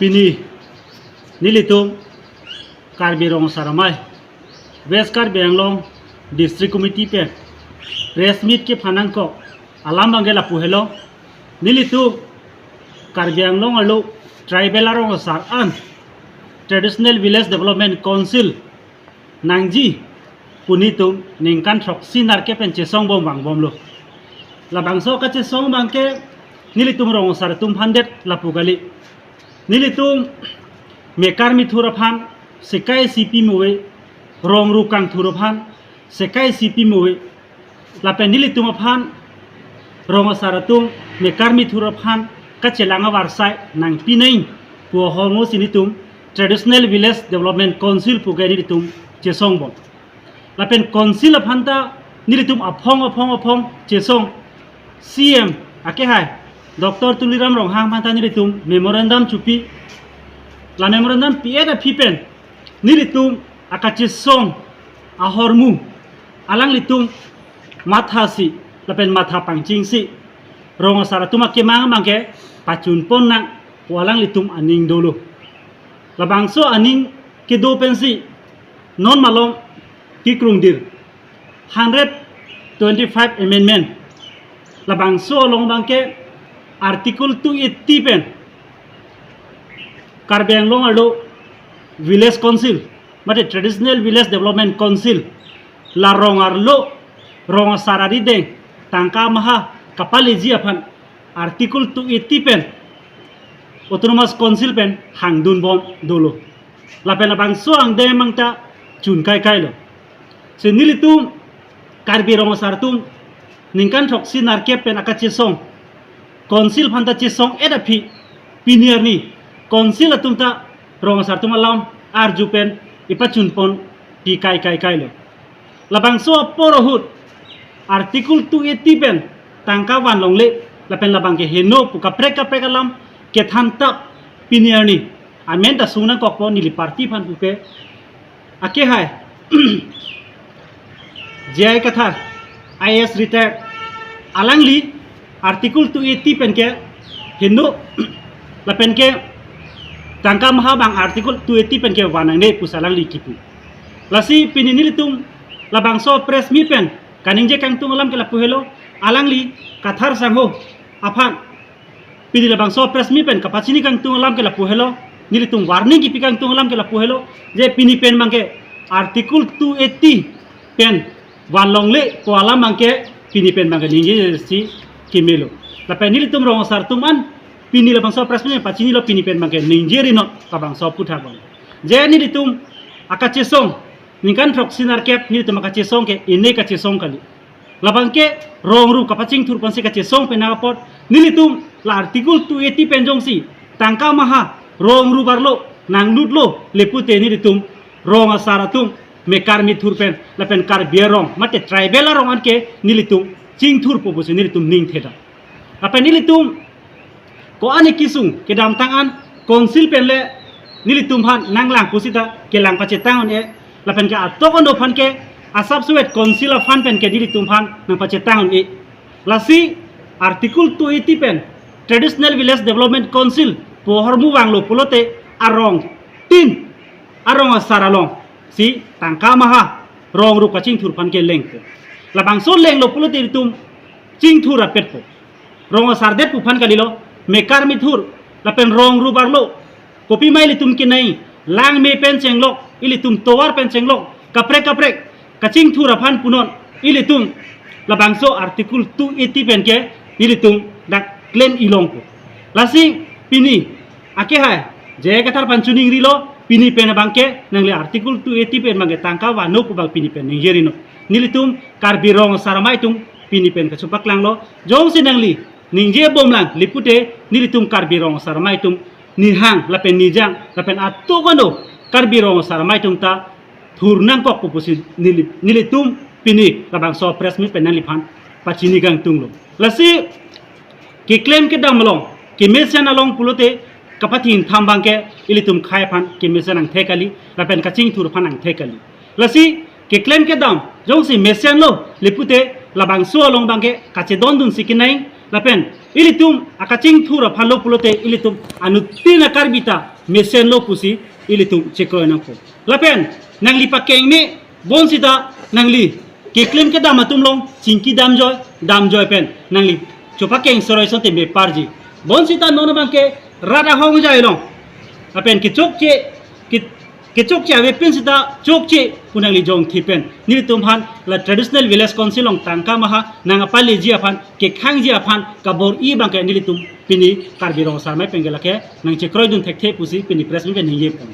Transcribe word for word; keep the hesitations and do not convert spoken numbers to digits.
Pini nelitum Karbi Rong Asar Amei, West Karbi Anglong District Committee pen press meet kephan nangkok alam abangke lapu helo. Nelitum Karbi Anglong arlo tribal arong asar an Traditional Village Development Council nangji pu nelitum ningkan throksi nerkep pen chesong bom vangbomlo. Labangso kachesong abangke nelitum rong asar atum aphan det lapu kali. Nelitum mekar mithur aphan sekai si pi mo ave, rong ru kangthur aphan sekai si pi mo ave. Lapen nelitum aphan, rong asar atum mekar mithur aphan kachelang avarsai nangpi nangji pu ahormu si nelitum Traditional Village Development Council pu ke nelitum chesong bom. Lapen council aphan ta nelitum aphong aphong aphong chesong, C M akehai Doctor Tuliram Ronghang aphan ta nelitum memorandum chopi. La memorandum pi-et aphi pen nelitum akachesong ahormu alanglitum mathasi lapen matha pangchingsi rong asar atum akemang abangke pachunpon nang pu alanglitum aning dolo. Labangso aning kedo pensi non malom kekrungdir hundred twenty-five amendment. Labangso along abangke Article two eighty pen Karbi Anglong arlo Village Council, mate Traditional Village Development Council, la rong arlo rong asar arideng tangka maha kapaleji aphan Article two eighty pen Autonomous Council pen hangdun bom dolo. Lapen labangso angdeng mang ta chun kai kailo. Si nelitum Karbi rong asar atum ningkan throksi nerkep pen akachesong, council aphan ta chesong-et aphi, pini arni council atum ta rong asar atum alam arju pen ipachunpon pi kai kai kailo. Labangso apor ahut Article two eighty pen tangka van longle lapen labangke heno pu kaprek kaprek alam kethan tap pini arni amen ta sung nangkokpo neli party aphan pupe. Akehai J I Kathar, I A S retired, alangli Article two eighty pen ke heno lapen ke tangka maha abang Article two eighty pen ke van nangne pusi alangli kipu. Lasi pini nelitum labangso press meet pen kaningje kangtung alam ke lapu helo, alangli Kathar sangho aphan pini labangso press meet pen kapachini kangtung alam ke lapu helo, nelitum warning kipi kangtung alam ke lapu helo, je pini pen abangke Article two eighty pen van longle pu alam abangke pini pen abangke ningje si kemelo. Lapen nelitum rong asar atum an pini labangso press meet pachinilo, pini pen abangke ningje rinon labangso aphuthak abang. Je nelitum akachesong ningkan throksi nerkep nelitum akachesong ke ine kachesong kali. Labangke rong ru kapachingthur pensi kachesong pen nang apot nelitum la Article two eighty pen jongsi tangka maha rong ru barlo nanglutlo lepute nelitum rong asar atum mekar mithur pen lapen Karbi arong mate tribal arong anke nelitum chingthurpo pusi nelitum ning theda. Lapen nelitum ko-an kesung kedamtang an council pen le nelitum aphan nanglang pusita kelang pachetang un-e, lapen ke atok ano aphan ke asap suet council aphan pen ke nelitum aphan nangpachetang un-e. Lasi Article two eighty pen Traditional Village Development Council pu ahormu vanglo pulote arong tin arong asar along si tangka maha rong ru kachingthur aphan ke lengpo. Labangso lenglo pulote itum chingthur apetpo. Rong asar det pu aphan kalilo, mekar mithur lapen rong ru barlo, kopima ilitum kenai, langme pen chenglok, ilitum tovar pen chenglok, kaprek kaprek kachingthur aphan punon ilitum labangso Article two eighty pen ke ilitum dak klem ilongpo. Lasi pini akehai J I Kathar aphan chuning rilo, pini pen abangke nangli Article two eighty pen abangke tangka vano pu abang pini pen ningje rinon. Nelitum Karbi rong asar amei atum pini pen kachepaklanglo, jongsi nangli ningje bomlang lepute nelitum Karbi rong asar amei atum nihang lapen nijang lapen atok ano Karbi rong asar amei atum ta thur nangkokpo pusi neli, nelitum pini labangso press meet pen nangliphan pachini kangtunglo. Lasi keklem kedam along, kemesen along pulote kapathin tham abangke ilitum khei aphan kemesen angthek kali, lapen kachingthur aphan angthek kali. Lasi keklem kedam jongsi mesenlo lepute labangso along abangke kachedondun si kenai, Lapen ilitum akachingthur aphan lo pulote ilitum anuttin a-Karbi ta mesenlo pusi ilitum chekroi nangpo. Lapen nangli pakeng me bonsita nangli keklem kedam atum along chingki damjoi, damjoi pen nangli chopakeng soroi sonte meparji. Bonsita non abangke rat ahongjai along lapen kechokche, ke-, kechokche avepin sita chokche pu nangli jongthi pen nelitum aphan la Traditional Village Council along tangka maha nangpaleji aphan, kekhangji aphan kabor-i abangke nelitum pini Karbi Rong Asar Amei pen ke lake nangchekroidun thekthe pusi pini press meet pen ningje pon.